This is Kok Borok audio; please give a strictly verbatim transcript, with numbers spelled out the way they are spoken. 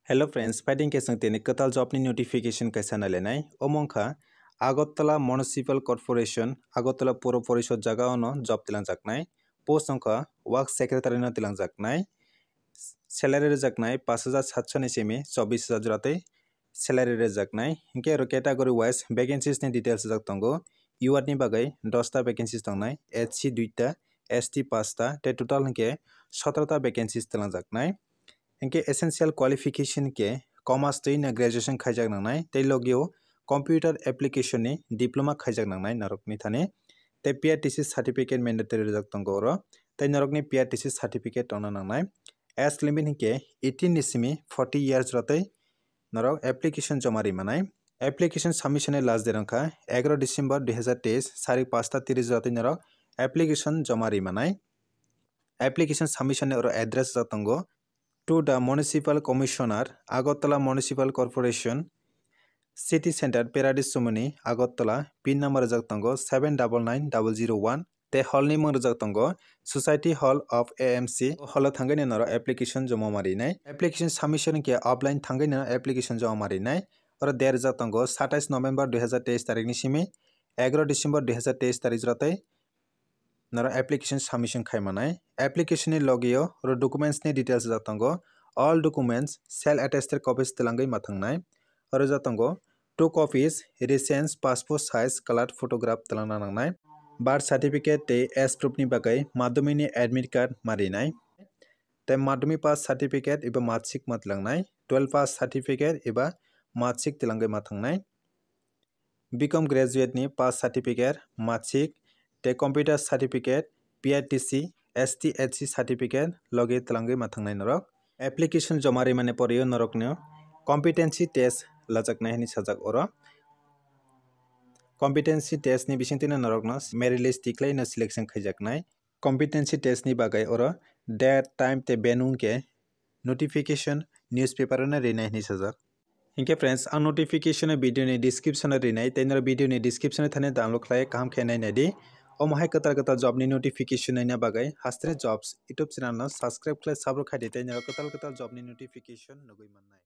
Hello friends, phaidi khe chwng tini kwtal job ni notification kaisa nailainai. Omo wngkha Agartala Municipal Corporation, Agartala Puro Porishod jaga ono job tilangjaknai. Post wngkha work secretary no tilangjaknai. Salary rwjaknai pash hajar satso ni simi chobbish hajar jora tei salary rwjaknai. Hinkhe oro category wise vacancies ni details rijak tongo. U R ni bagwi dosta vacancies tongnai, S C duita, S T pasta, tei total hinkhe sotrota vacancies tilangjaknai. Hinkhe essential qualification khe commerce twi no graduation khaijak nangnai, tei logio computer application ni diploma khaijak nangnai norokni thani. Tei P R T C certificate mandatory rijak tongo oro, tei norokni P R T C certificate tongna nangnai. Age limit hinkhe eighteen ni simi forty years rotwi norok application joma ri manai. Application submission ni last date wngkha egaroh December dui hazar teis, sarik pasta tiris rotwi norok application joma ri manai. Application submission ni oro address rijak tongo, to the Municipal Commissioner, Agartala Municipal Corporation, City Center, Paradise Chumuni, Agartala, pin number rijak tongo seven double nine double zero one, tei hall ni mung rijak tongo Society Hall of A M C. Hall o thangwi norok application joma ma rinai. Application submission khe offline thangwi no application joma ma rinai. Oro date rijak tongo satais November dui hazar teis tarik ni simi egaroh December dui hazar teis tarik jora tei norok application submission khai manai. Application ni logio oro documents ni details rijak tongo. All documents self attested copies tilangwi ma thangnai. Oro rijak tongo two copies recent passport size colored photograph tilangna nangnai. Birth certificate tei age proof ni bagwi madhyamik ni admit card ma rinai. Tei madhyamik pass certificate eba marksheet ma tilangnai. Twelve pass certificate eba marksheet tilangwi ma thangnai. B Com graduate ni pass certificate, marksheet, tei computer certificate, P R T C, S T H C certificate logi twlangwi ma thangnai norok. Application joma rimani porwi norokno competency test lajaknai hinwi sajak oro. Competency test ni bisingtwi no norokno merit list tikhlai no selection khaijaknai. Competency test ni bagwi oro date, time tei venue hwnkhe notification newspaper o no rinai hinwi sajak. Hinkhe friends, ang notification o video ni description o rinai, tei norok video ni description o thani download khlai kaham khe nai nai di. Omo hai kwtal kwtal job ni notification naina bagwi Hasteni Jobs YouTube channel no subscribe khlai subscribe khai di, tei norok kwtal kwtal job ni notification nugwi mannai.